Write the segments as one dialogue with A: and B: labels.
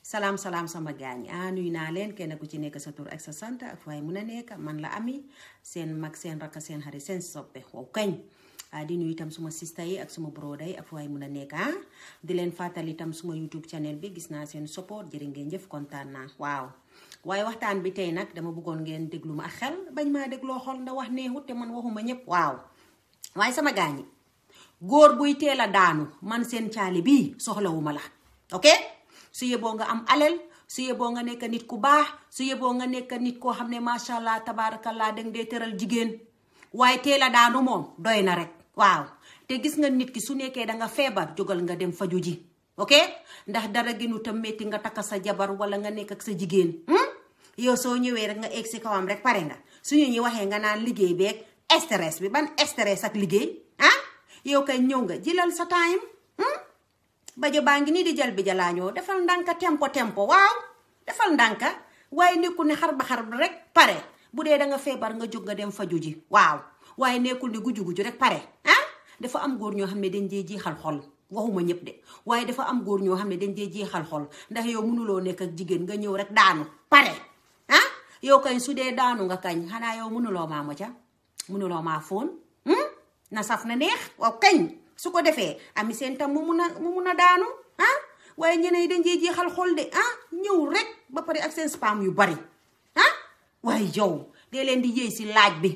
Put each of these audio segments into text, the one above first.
A: Salam sama gaañ nuyu naa leen kenn ku ci nekk sa tur ak sa sant ak fay mun a nekk man la Ami seen mag seen rakk seen xarit seen soppe waaw kañ di nuyu itam suma sista yi ak suma broda yi ak fay mun a nekk di leen fàttali itam suma YouTube channel bi gis naa seen support jërë ngeen jëf kontaan naa waaw waaye waxtaan bi tey nag dama bëggoon ngeen déglu ma ak xel bañ maa dégloo xol nda wax neexut te man waxuma ñëpp waaw waaye sama gaañi góor buy teel a daanu man seen caali bii soxlawuma la ok su yeboo nga am alel su yeboo nga nekk nit ku baax su yeboo nga nekk nit koo xam ne macha allah tabarakallah danga dee tëral jigéen waaye teel a daanu moom doy na rek waaw te gis nga nit ki su nekkee danga feebar jógal nga dem faju ji ok ndax dara gënu tam metti nga takka sa jabar wala nga nekk ak sa jigéen yow soo ñëwee rek nga egg si kawam rek pare nga suñu ñi waxee nga naan liggéey beeg stress bi ban stress ak liggéey yow kay ñëw nga jëlal sa time bajo baa ngi nii di jal bi jalaañoo defal ndànka tempo waaw defal ndànka waaye nekkul ne xar ba rek pare bu dee da nga feebar nga jóg nga dem faju ji waaw waaye nekkul ne guju rek pare dafa am góor ñoo xam ne dañ dee jeexal xol waxuma ñëpp de waaye dafa am góor ñoo xam ne dañ dee jeexal xol ndax yow mënuloo nekk ak jigéen nga ñëw rek daanu pare yow kañ su dee daanu nga kañ xanaa yow mënuloo maa moca mënuloo maa foon na saf na neex waaw kañ su ko defee Ami seen tam mu mun a daanu waaye ñeneen dañ dee jeexal xol de ñëw rek ba pare ak seen spam yu bari waaye yow dee leen di yëy si laaj bi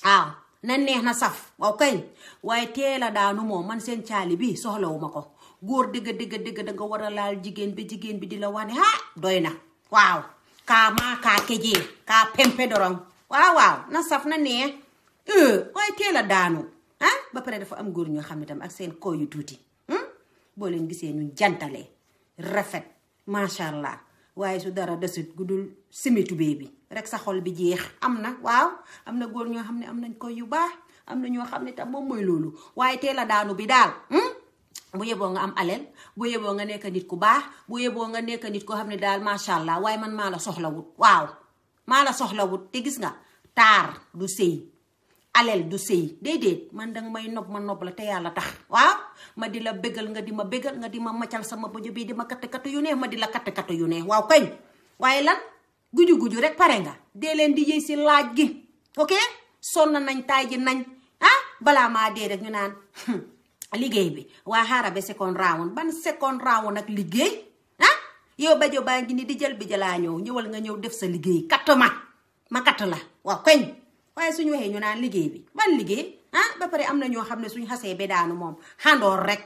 A: waaw na neex na saf waaw kañ waaye teel a daanu moom man seen caali bi soxlawuma ko góor dëgg danga war a laal jigéen bi di la wane doy na waaw kaa kejee kaa pempe dorong waaw na saf na neex waaye teel a daanu ba pare dafa am góor ñoo xam ne tam ak seen koo yu tuuti boo leen gisee ñu jantale rafet macha allah waaye su dara desut gudul simitu bee bi rek sa xol bi jeex am na waaw am na góor ñoo xam ne am nañ koy yu baax am na ñoo xam ne tam moom mooy loolu waaye teel a daanu bi daal bu yeboo nga am alel bu yeboo nga nekk nit ku baax bu yeboo nga nekk nit koo xam ne daal macha allah waaye man maa la soxlawut waaw maa la soxlawut te gis nga taar du sëy alel du sëy déedéet man danga may nopp ma nopp la te yàlla tax waaw ma di la bégal nga di ma bégal nga di ma maccal sama bojo bii di ma katt yu neex ma di la katt yu neex waaw kañ waaye lan guju rek pare nga dee leen di yëy si laaj gi ok sonn nañ taay ji nañ balaa maa dee rek ñu naan liggéey bi waa xaaral ba second round ban second round ak liggéey yow bajo baa ngi ni di jël bi jalaa ñëwal nga ñëw def sa liggéey katt ma katt la waaw kañ waaye suñu waxee ñu naan liggéey bi ban liggéey ba pare am na ñoo xam ne suñu xasee ba daanu moom xandoor rek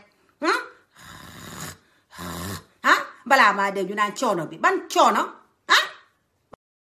A: balaa maa dee ñu naan coono bi ban coono